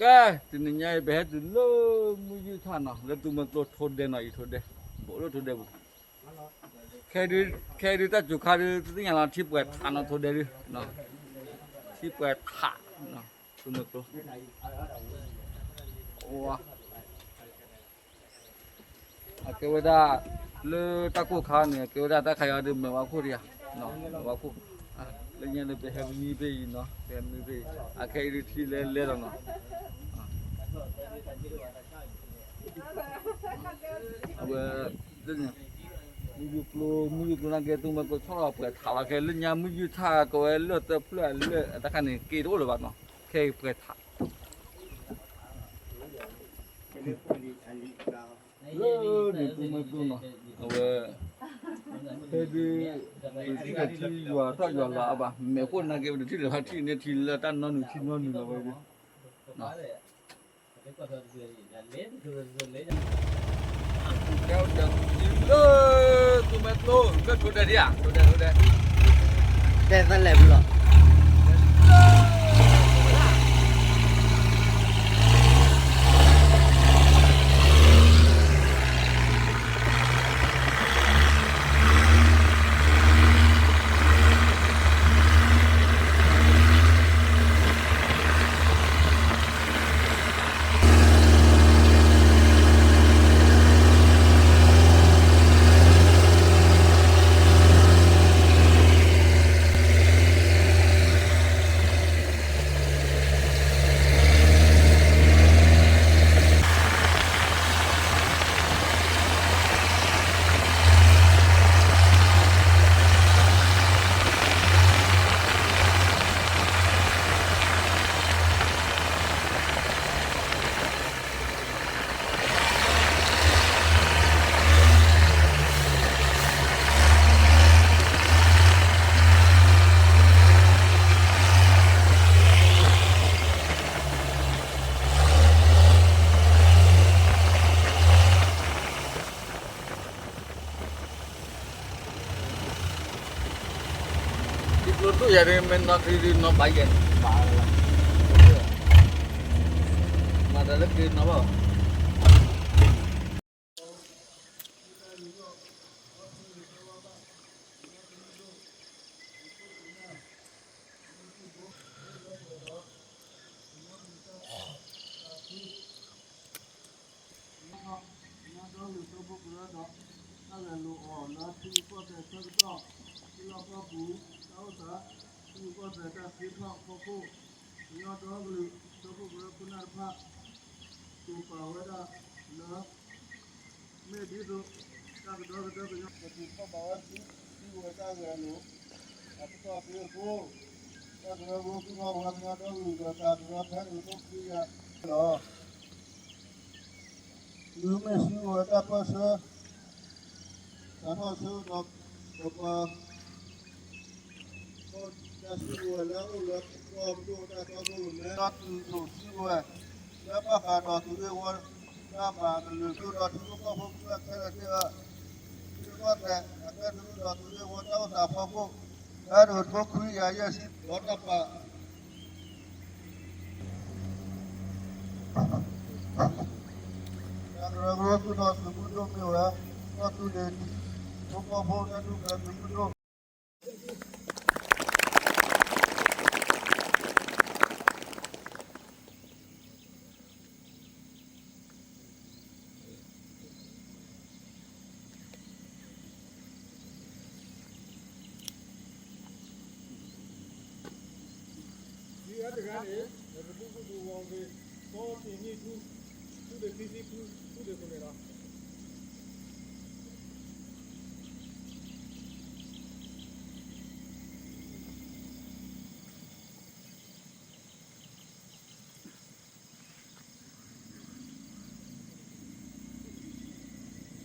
ကဲ, တနံၤညါအံၤ ပဟဲတုၤလၢမုၢ်ယုၢ်ထၣ်နီၤ, လၢသူမွဲကျိထိဒဲနီၤ, အံၤထိဒဲ, ဘိးလၢထိဒဲပူၤ, ခဲဒုးတၢ်စူၤခါဒုး တသ့ၣ်ညါလီၤ ထံပှဲၤထးနီၤ ထိဒဲဒုး, ထံပှဲၤထး, သူမွဲကျိ, အကဲဝဲဒၣ် လၢတၢ်ကိၢ်ခါန့ၣ် အကဲဝဲဒၣ်တၢ်ခါအံၤဒုး မဲာ်ဝါခိၣ်တယၤ, မဲာ်ဝါခိၣ်, လၢညါန့ၣ် ပဟဲမံဖဲအံၤနီၤ, ပဟဲမံဖဲအံၤ, အခဲအံၤဒုးထံလဲလဲလီၤနီၤ, အဝဲ, မုၢ်ယုၢ်ကျိ, မုၢ်ယုၢ်ကျိနာ်က့ သူမွဲကျိဆီၣ်လီၤပှဲၤထးလီၤ, ခဲလၢညါမုၢ်ယုၢ်ထၣ်ကဝဲလၢၢ်သၢဖျၢၣ်လၢအတၢ်ခါန့ၣ် က့ၤတအိၣ်လၢၤဘၣ်နီၤ, ခဲအံၤပှဲၤထး လၢန့ၣ်သူမွဲကျိနီၤ, အဝဲ, ဖဲဒုး, ပထံၣ်လၢထံယွၤထီၣ်ယွၤလီၤအါဘၣ်, မဲာ်ခိၣ်နာ်က့ ပတထံၣ်လၢၤဘၣ်, ထံၣ်န့ၢ်ထံလၢတၢ်နီနုာ်ထံနီနုာ်လီၤဝဲဒၣ်, လၢသူမွဲကျိ လၢထိဒဲဒံးဧါ, ထိဒဲ ထိဒဲ, တဲသလဲၣ်ဘျီ ထံကျိဒိၣ်ယၤဒ် မ့ၢ်နီၣ်ချံဒ်နီၣ်ဘၣ်ယဲၢ်န့ၣ်, မၤတၢ်လၢက့ၤနီၣ်ဘၣ်. ကညီဒီကလုာ်စၢဖှိၣ်ကရၢဒီး တၢ်ဂဲၤလိာ်အီၤလၢထံဂုၤကီၢ်ဂၤအဆၢကတီၢ်, ထံလီၢ်ကီၢ်ပူၤ တၢ်အိၣ်သး, ထံဂုၤကီၢ်ဂၤတၢ်သ့ထီၣ်အဖီခိၣ်, ကညီဒီကလုာ်စၢဖှိၣ်ကရၢခိၣ်နၢ်တဖၣ် တိာ်ပာ်ဝဲဒၣ်လၢ မ့ၢ်ဒ်သိး တၢ်ကဒီကဒၢကညီ ပထံၣ်ထီၣ်ဘၣ်ဝဲ စံးဝဲတၢ်ဂဲၤလိာ် အကတီၢ်သ့အဃိ, တၢ်ကရၢကရိသုးကီၢ်ပယီၤဒီကလုာ်ဒီးတၢ်ကရၢဖဲန့ၣ်သိးခံဂၤလီၤ. သုမ့ၢ်စံးဝဲတၢ်ပၢၢ်ဆၢ တၢ်ထီၣ်ဆၢဒီး ပပှၤ တၢ်စုကဝဲၤလၢအအိၣ်လၢပကီၢ်ပဒိၣ်တၢ်တီခိၣ်ရိၣ်မဲ ဒီးသုးဒိၣ်စုကဝဲၤ လၢဘၣ်ဃးဒီးသုးဂ့ၢ်ဝီ တၢ်ဘၣ်မနုၤသိးဒီးထံဖိကီၢ်ဖိကမျၢၢ်ခဲလၢာ်သ့ၣ်ဧၢ, သုးကီၣ်သဲးအကဲသုးဒီးသုးဂ့ၢ်ဝီတၢ်အိၣ်သးဖီခိၣ် ဖဲဒိၣ်ထိခွံကယၤယဲၢ်ဆံဒီးတၢ်ပာ် တၢ်ကရၢကရိသုးဒီးသုးမုၢ်ဒိၣ်မ့ၢ်ဝဲ ကီၢ်သူလ့ၤ ထံဖိကီၢ်ဖိတၢ်ဒုးကရၢသုးမုၢ်ဒိၣ် ဒ်အံၤတဂၤန့ၣ် ပဒုးကူဒုးဝီၤက့ၤ သီတနံၣ်ထူ ထူတခံဆံထူ ထူတခိၣ်န့ၣ်လီၤ. ဒ်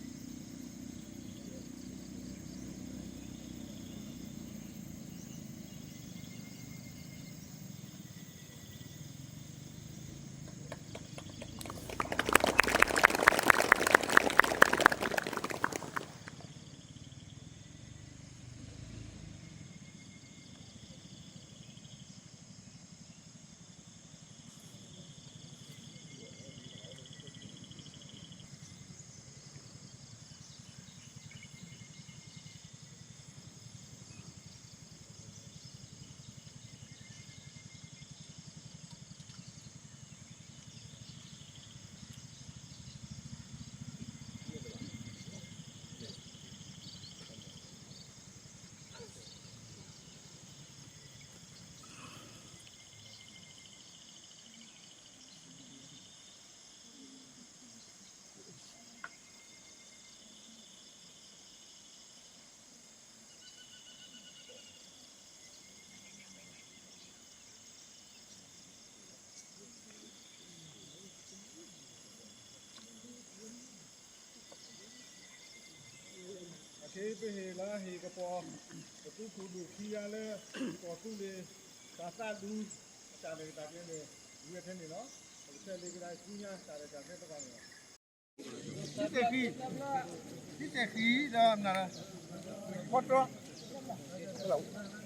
အံၤ ပဟ့ၣ်လီၤဟ့ၣ်ကပီၤ ပသူခိၣ်ဒိၣ်ခံဂၤလၢ ကီၢ်သူလ့ၤ တၢ်သးဒူ အတၢ်ရဲၣ်တၢ်ကျဲၤန့ၣ် ဝံၤအထဲန့ၣ်လီၤ. ပကဆဲးလ့ကဒါဆူညါတၢ်ရဲၣ်တၢ်ကျဲၤတဖၣ်န့ၣ်လီၤ. တံတဲာ်ဃံ, တံတဲာ်ဃံ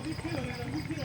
ဒီးမနုၤလဲၣ်, ဖီတြီ